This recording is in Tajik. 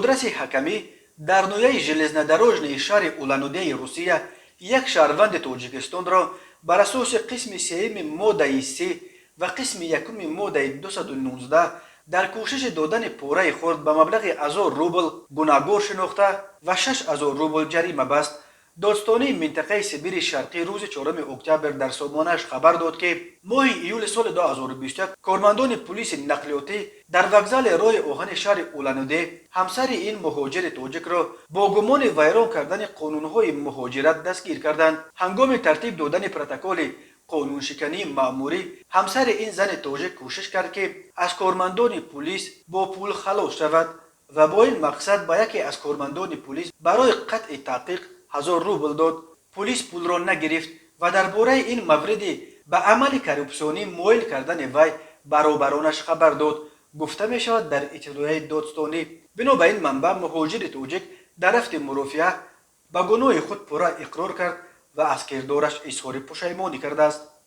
Додраси ҳакамӣ дар ноҳияи Железнодорожныйи шаҳри Улан-Удэи Русия як шаҳрванди Тоҷикистонро бар асоси қисми сеюми моддаи 3 ва қисми якуми моддаи 219 дар кӯшиши додани пораи хурд ба маблағи 1000 рубл гунаҳгор шинохта ва 6000 рубл ҷарима баст. Додстонии минтақаи Сибири Шарқӣ рӯзи 4 октябр дар сомонааш хабар дод, ки моҳи июли соли 2021 кормандони пулиси нақлиётӣ дар вокзали роҳи оҳани шаҳри Улан-Удэ ҳамсари ин муҳоҷири тоҷикро бо гумони вайрон кардани қонунҳои муҳоҷират дастгир карданд. Ҳангоми тартиб додани протоколи қонуншикании маъмурӣ ҳамсари ин зани тоҷик кӯшиш кард, ки аз кормандони пулис бо пул халос шавад ва бо ин мақсад ба яке аз кормандони пулис барои қатъи таҳқиқ 1000 рубл дод. Пулис пулро нагирифт ва дар бораи ин мавриди ба амали коррупсионӣ моил кардани вай баробаронаш хабар дод, гуфта мешавад дар иттилоияи додстонӣ. Бино ба ин манбаъ, муҳоҷири тоҷик дар рафти мурофиа ба гуноҳи худ пурра иқрор кард ва аз кирдораш изҳори пушаймонӣ кардааст.